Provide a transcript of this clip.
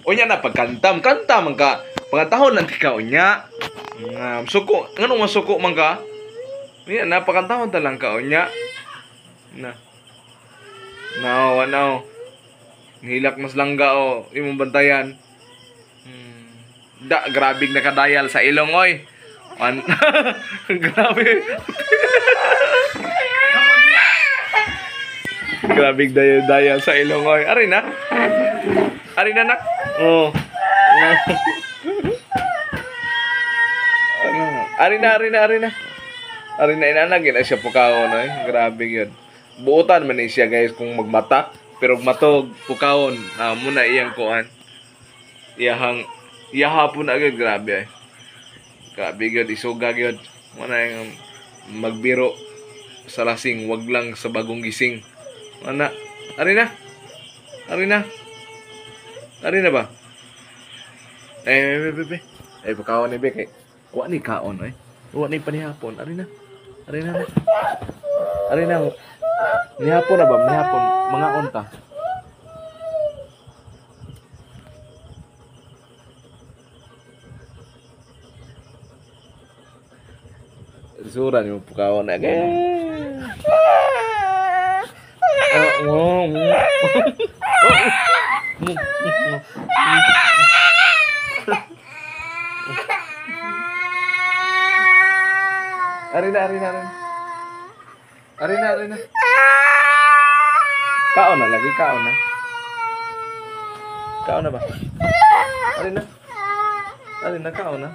Unya na pagkantam, kanta man ka. Pagkantahon lang ka unya. Nga suko, nganong masuko man ka? Unya na pagkantahon ta lang ka unya. Na. Now, ano? Nihilak mas langga o imong bantayan. Da grabe nakadayal sa ilong oy. Grabe. Grabe dayal sa ilong oy. Ari na. Ari na nak. Oh. Ari na, ari na, ari na. Ari na inana gina siya pukawon oy. Grabe gyud. Buotan man ni siya guys kung magmata, pero matog pukawon muna iyang kuan. Iyahang iyahapon agad grabe ay. Grabe gyud isuga gyud. Muna yung magbiro sa lasing, wag lang sa bagong gising. Ana, ari na. Ari na. Ari na ba? Eh, be, be, be. Eh, pagkaon ni be kay wa ni kaon oy. Wa ni panihapon. Ari na. Ari na. Ari na. Nihapon na ba? Nihapon. Mga unta. Sura ni mo pagkaon na. Ari na, ari na, ari na. Ari na, ari na. Kaon na lagi, kaon na. Kaon na ba? Ari na. Ari na, kaon na.